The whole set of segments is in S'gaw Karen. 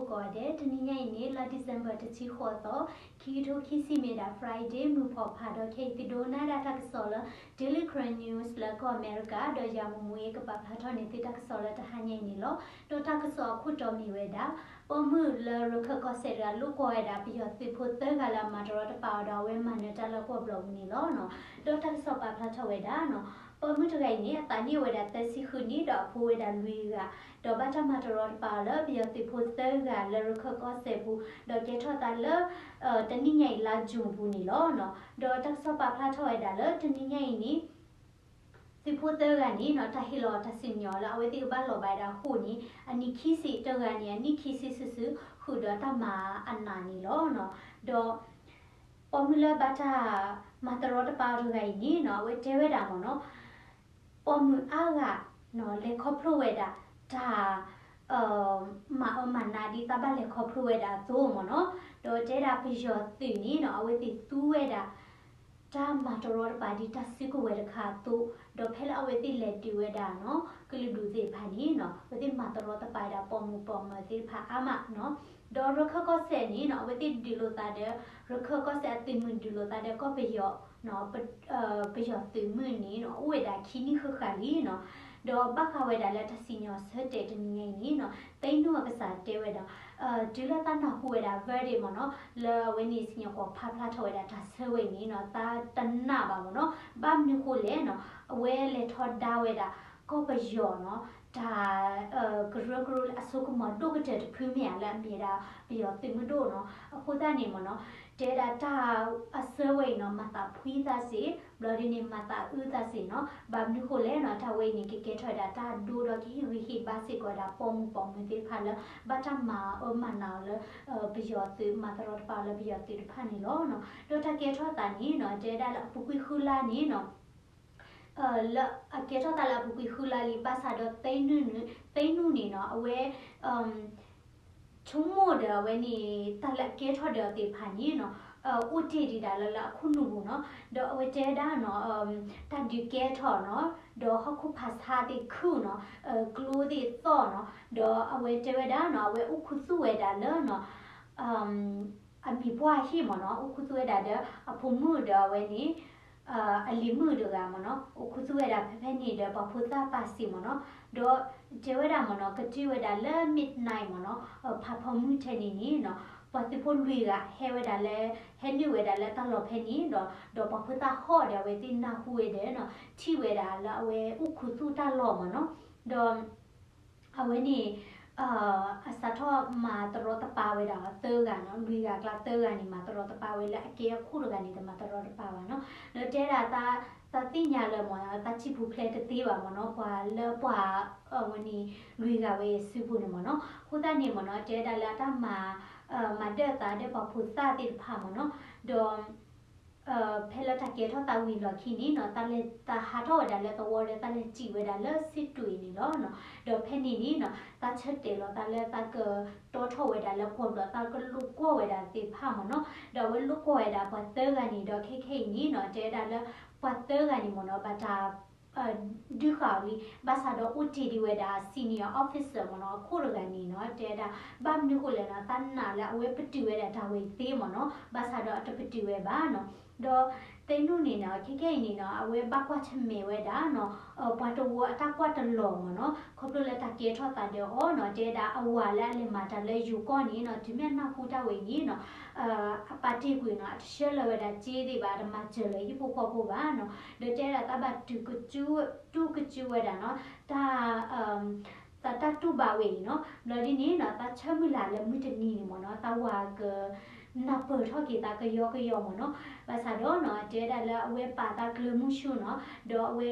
ကိးဂၤဒဲး, တနံၤညါအံၤန့ၣ် လါ December တဆံဃိးသီ, ခံကထိခံဆံမ့ၢ်ဒၣ် Friday မုၢ်ဖီၣ်ဖးဒီး ခဲအံၤသုဒိကနၣ်ဒၣ်တၢ်ကစီၣ်လၢ Daily Karen News လၢကီၢ်အမဲရကၤ ဒီးယၤမူမူအံၤကပာ်ဖျါထီၣ်န့ၢ်သုတၢ်ကစီၣ်လၢတဟါညါအံၤန့ၣ်လီၤ. ဒီးတၢ်ကစီၣ်အခိၣ်တီမ့ၢ်ဝဲဒၣ် ပိာ်မုၣ်လၢရခၢၣ်ကီၢ်စဲၣ်တဂၤလိၣ်ကွီၢ်ဝဲဒၣ် ပယီၤသုးဖိသၢဂၤလၢအမၤတရီတပါအီၤဒီး အဝဲမၤနၢၤတၢ်လၢကီၢ်ဘျီၣ်ပူၤန့ၣ်လီၤ. ဒီးတၢ်ကစီၣ်ပာ်ဖျါထီၣ်ဝဲဒၣ် ပိာ်မုၣ်တဂၤအံၤန့ၣ် အသးနံၣ်အိၣ်ဝဲဒၣ်သၢဆံဃုနံၣ် ဒီးအဖိဝဲဒၣ်လွံၢ်ဂၤ, ဒီးဘၣ်တၢ်မၤတရီတပါအီၤလၢပယီၤသုးဖိသၢဂၤလၢရခၢၣ်ကီၢ်စဲၣ်ပူၤ, ဒီးကဲထီၣ်သးလၢ တနံၣ်ညါအံၤလါ June ပူၤန့ၣ်လီၤ. ဒီးတၢ်ကစီၣ်ပာ်ဖျါထီၣ်ဝဲဒၣ်လၢတနံၣ်ညါအံၤန့ၣ် သုးဖိသၢဂၤန့ၣ်နီၤ တၢ်ဟ့ၣ်လီၤတၢ်စံၣ်ညီၣ်လၢအဝဲသ့ၣ်ကဘၣ်လီၤဘၣ်ဝဲဒၣ်ဃိၣ်န့ၣ် အနံၣ်ခံဆံ, တဂၤန့ၣ် အနံၣ်ခံဆံစုာ်စုာ် ဃုာ်ဒီးတၢ်မၤအနးန့ၣ်လီၤ. ဒီး ပိာ်မုၣ်လၢဘၣ်တၢ်မၤတရီတပါအီၤတဂၤအံၤန့ၣ်နီၤ အဝဲတဲဝဲဒၣ်မ့ၢ်နီၤ ပိာ်မုၣ်အါဂၤနီၤ လဲၤခီဖျိဝဲဒၣ် တၢ် မၤအၢမၤနးဒ်သိးဘၣ်လဲၤခီဖျိဝဲဒၣ်အသိးမ့ၢ်နီၤ, ဒီးတဲဒၣ်ပယီၤသုးန့ၣ်နီၤ အဝဲသ့ၣ်သူဝဲဒၣ် တၢ်မၤတရီတပါဒ်တၢ်စုကဝဲၤတခါအသိး, ဒီးဖဲလၢအဝဲသ့ၣ်လဲၤတုၤဝဲဒၣ်နီၤ ကလုာ်ဒူၣ်သ့ၣ်တဖၣ်န့ၣ်နီၤ အဝဲသ့ၣ်မၤတရီတပါဝဲဒၣ်ပိာ်မုၣ်ပိာ်မၢၤသ့ၣ်တဖၣ်အါမးနီၤ, ဒီးရခၢၣ်ကီၢ်စဲၣ်န့ၣ်နီၤ အဝဲသ့ၣ်ဒုးလိာ်သးဒီး ရခၢၣ်ကီၢ်စဲၣ်အသုးမုၢ်ဒုးလိာ်သးဒီးကီၢ်ပယီၤ ပယီၤသုးမုၢ်န့ၣ်နီၤ အိၣ်ဝဲဒၣ်ခံနံၣ်ဃၣ်ဃၣ်လံနီၤ, ဒီးဘၣ်ဃးဝဲဒၣ်လၢတၢ်စံၣ်ညီၣ်ဆၢတဲာ်တနံၤညါအံၤန့ၣ်နီၤ သ့ၣ်နူၣ်အကစၢ်တဲဝဲဒၣ် တုၤလၢသးနၢ်ဟူဝဲဒၣ် verdict မ့ၢ်နီၤ လၢအဝဲန့ၣ်စံၣ်ညီၣ်ကွီၢ်ဖးဖျါထီၣ်ဝဲဒၣ်တၢ်ဆၢဝဲအံၤန့ၣ်နီၤ သးတနာ်ဘၣ်မ့ၢ်နီၤ, ဘၣ်မနုၤဃိလဲၣ်နီၤ အဝဲလဲၤထီဒါဝဲဒၣ် ကီၢ်ပယီၤနီၤ တၢ် ကရၢကရိလၢအစိကမီၤဒိၣ်ကတၢၢ်တဖုမ့ၢ်ဧါ လၢအမ့ၢ်ဒၣ်ပယီၤသုးမုၢ်ဒိၣ်နီၤ, အဃိသတးန့ၣ်မ့ၢ်နီၤ တဲဒၣ်တၢ်အဆၢဝဲအံၤနီၤ မၤသးဖှံသးစ့ၢ် ဘျီဒ်န့ၣ် မၤသးအုးသးစ့ၢ်နီၤ, ဘၣ်မနုၤဃိလဲၣ်နီၤ တၢ်ဝဲအံၤန့ၣ် ကကဲထီၣ်ဝဲဒၣ်တၢ်ဒိဒီးကဟ့ၣ်ဂံၢ်ဟ့ၣ်ဘါစ့ၢ်ကီးဝဲဒၣ်ပိာ်မုၣ်ပိာ်မၢၤသ့ၣ်တဖၣ်လၢ ဘၣ်တၢ်မၤအၢမၤနးအီၤလၢ ပယီၤသုး မၤတရီတပါအီၤလၢပယီၤသုးတဖၣ်န့ၣ်လီၤ. ဒီးတၢ်ကဲထီၣ်သးန့ၣ်နီၤ တဲဒၣ်လၢအပူၤကွံာ်ဃုလါန့ၣ်နီၤ လၢအကဲထီၣ်သးလၢအပူၤကွံာ်ဃုလါလံ ဘၣ်ဆၣ်ဒီးသ့ၣ်နူၣ်န့ၣ် သ့ၣ်နူၣ်န့ၣ်နီၤ အဝဲ ဆိကမိၣ်ဒီးအဝဲန့ၣ် တၢ်လၢအကဲထီၣ်ဒီးအီၤသ့ၣ်တဖၣ်န့ၣ်နီၤ အိၣ်တ့ၢ်ဒံးဒၣ်လၢလၢအခိၣ်နူာ်ပူၤနီၤ, ဒီးအဝဲတဲဝဲဒၣ်နီၤ တၢ်ဒုးကဲထီၣ်နီၤ ဒီးဟီၣ်ခိၣ်ဖးဆါသ့ၣ်ခုၣ်နီၤ ကျိသ့ၣ်သီၣ်နီၤ, ဒီးအဝဲတဲဝဲဒၣ်နီၤ အဝဲအိၣ်ခူသူၣ်ဝဲဒၣ်လၢနီၤ အမံၤပှၢ်ဟံၣ်မ့ၢ်နီၤ အိၣ်ခူသူၣ်ဝဲဒၣ်ဒီးအဖိမုၣ်ဒီးအဝဲန့ၣ် အလံၤမုၣ်တဂၤမ့ၢ်နီၤ အိၣ်ခူသူၣ်ဝဲဒၣ်ဖဲဖဲန့ၣ်ဒီး ပှၤဖိသၣ်ပာ်စံးမ့ၢ်နီၤ, ဒီးတဲဝဲဒၣ်မ့ၢ်နီၤ ကတၢၢ်ဝဲဒၣ်လၢ midnight မ့ၢ်နီၤ ဖးဖီမုၢ်ထဲန့ၣ်န့ၣ်နီၤ ပှၤသုးဖိလွံၢ်ဂၤဟဲဝဲဒၣ်လၢ ဟဲနုာ်ဝဲဒၣ်လၢတၢ်လီၢ်ဖဲန့ၣ်ဒီး ဒီးပှၤဖိသၣ်ဟီၣ်ဒီးအဝဲသ့ၣ်နၢ်ဟူဝဲဒီးနီၤ ထံၣ်ဝဲဒၣ်လၢအဝဲအိၣ်ခူသူၣ်တၢ်လီၢ်မ့ၢ်နီၤ, ဒီး အဝဲန့ၣ် အစးထီၣ်မၤတရီတပါဝဲဒၣ်သၢဂၤနီၤ လွံၢ်ဂၤအကျါသၢဂၤန့ၣ် မၤတရီတပါဝဲလၢအကဲအခိၣ်တဂၤန့ၣ် တမၤတရီတပါဘၣ်နီၤ, ဒီးတဲဒၣ် သးသ့ၣ်ညါလၢမ့ၢ် သးထံၣ်ပူၤဖျဲးတသ့ဘၣ်မ့ၢ်နီၤ ပှၤလၢပှၤ အဝဲန့ၣ် လွံၢ်ဂၤဝဲအံၤစုပူၤန့ၣ်မ့ၢ်နီၤ, အဃိသတးန့ၣ်မ့ၢ်နီၤ တဲဒၣ်လၢအတၢ်မၤ မၤဒၢၣ်သးဒီးပှၤဖိသၣ်သ့ၣ်တဖၣ်မ့ၢ်နီၤ, ဒီး ဖဲလၢတၢ်ကဲထီၣ်သးဝံၤလီၢ်ခံန့ၣ်နီၤ တၢ်လဲၤတၢ်ဟးထီၣ်ဝဲဒၣ်လၢသဝီဒီး တၢ်လဲၤစံၣ်ဝဲဒၣ်လၢစ့တွ့ၣ်န့ၣ်လီၤ. ဒီးဖဲန့ၣ်န့ၣ်နီၤ တၢ်ဆၢတဲာ်လီၤသးလၢသးကတီထီၣ်ဝဲဒၣ်လၢကီၢ်ဘျီၣ် သးကလိာ်ကွီၢ်ဝဲဒၣ်သ့ၣ်တဖၣ်မ့ၢ်နီၤ, ဒီးအဝဲလိာ်ကွီၢ်ဝဲဒၣ်ပှၤသၢဂၤန့ၣ်ဒီး ခဲခဲအံၤန့ၣ်နီၤ တဲဝဲဒၣ်လၢ ပှၤသၢဂၤန့ၣ်မ့ၢ်နီၤ ဘၣ်တၢ် ဒုးဃာ်အီၤလံ ဘၣ်ဆၣ်ဒီးအိၣ်တ့ၢ်ဒံးဝဲဒၣ် senior officer မ့ၢ်နီၤ အခိၣ်တဂၤန့ၣ်နီၤ တဲဝဲဒၣ် ဘၣ်မနုၤဃိလဲၣ်နီၤ သးနာ်လၢအဝဲပတုာ်ဝဲဒၣ်တၢ်ဝဲအံၤသ့မ့ၢ်နီၤ ဘၣ်ဆၣ်ဒီးအတပတုာ်ဝဲဘၣ်နီၤ, ဒီးသ့ၣ်နူၣ်န့ၣ်နီၤ ခဲခဲအံၤန့ၣ်နီၤ အဝဲဘၣ်ကွၢ်ဆၢၣ်မဲာ်ဝဲဒၣ်နီၤ ပှၤတဝၢအတၢ်ကွၢ်တလီၤမ့ၢ်နီၤ ခီဖျိလၢတၢ်ကဲထီၣ်သးဒီးအီၤနီၤ တဲဝဲဒၣ်အဝၤလၢအလဲၤမၤတၢ်လၢယိၤကီၢ်န့ၣ်နီၤ တုၤမ့ၢ်အနၢ်ဟူတၢ်ဝဲအံၤန့ၣ်နီၤ အပာ်တ့ၢ်ကွံာ်နီၤ အတဆှၢလၢၤဝဲဒၣ်စ့သ့ၣ်ဘၣ် အတမၤစၢၤလၢၤဟံၣ်ဖိဃီဖိဘၣ်နီၤ ဒီးတဲဒၣ်သးဘၣ်တူၢ်ကစူၣ် တူၢ်ကစူၣ်ဝဲဒၣ်နီၤ တၢ် သးတၢ်တူၢ်ဘၣ်ဝဲအံၤနီၤ ဘျီဒ်န့ၣ်နီၤ သးဆၢမုၢ်လၢ်လၢမုၢ်တနံၤန့ၣ်မ့ၢ်နီၤ သးဝၤက နၢ်ပၢၢ်ထီၣ်က့ၤသးကယီကယီမ့ၢ်နီၤ ဘၣ်ဆၣ်ဒီးနီၤ တဲဝဲဒၣ်လၢအဝဲပာ်သးကျၢၤမုၢ်ဆူၣ်နီၤ ဒီးအဝဲ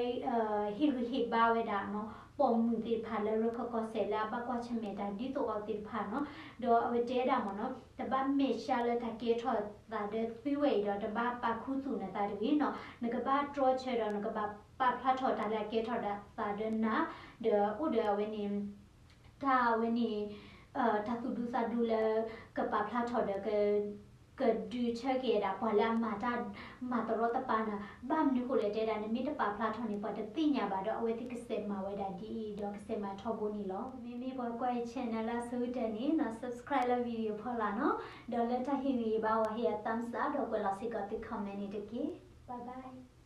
ဟ့ၣ်ဂံၢ်ဟ့ၣ်ဘါဝဲဒၣ်နီၤ ပိာ်မုၣ်သ့ၣ်တဖၣ်လၢရခၢၣ်ကီၢ်စဲၣ်လၢအဘၣ်ကွၢ်ဆၢၣ်မဲာ်တၢ်ဒ်သိးအီၤသ့ၣ်တဖၣ်နီၤ ဒီးအဝဲတဲဝဲဒၣ်မ့ၢ်နီၤ တဘၣ်မဲာ်ဆှးလၢတၢ်ကဲထီၣ်သးဒီးသုဝဲအံၤဒီး တဘၣ်ပာ်ခူသူၣ်နသးတဂ့ၤနီၤ နကဘၣ်တြီဆၢဒီး နကဘၣ်ပာ်ဖျါထီၣ်တၢ်လၢအကဲထီၣ်သးဒီးနၤ ဒီးအိၣ်ဒီးအဝဲန့ၣ် တၢ်ဝဲန့ၣ် တၢ်သူၣ်ဒူသးဒူလၢ ကပာ်ဖျါထီၣ်ဒီး ကဒုးဆၢက့ၤဝဲဒၣ် ပှၤလၢအမၤတၢ် မၤတရီတပါနၤ ဘၣ်မနုၤဃိလဲၣ်တဲဒၣ် နမ့ၢ်တပာ်ဖျါထီၣ်န့ၣ် ပှၤတသ့ၣ်ညါဘၣ်ဒီး အဝဲသ့ၣ်ကစဲးမၤဝဲဒၣ်ဒ်အံၤဒီး ကစဲးမၤထီဘိန့ၣ်လီၤ. မ့မ့ၢ်ပှၤကွၢ်ယ channel လၢအဆိကတၢၢ်န့ၣ် နီၤ subscribe လၢ video ဖီလာ်နီၤ, ဒီးလၢတၢ်ဟ့ၣ်ဂံၢ်ဘါဝဲဟ့ၣ်အ thumbs up ဒီးကွဲးလီၤစ့ၢ်ကီးသု comment န့ၣ်တက့ၢ်. Bye bye.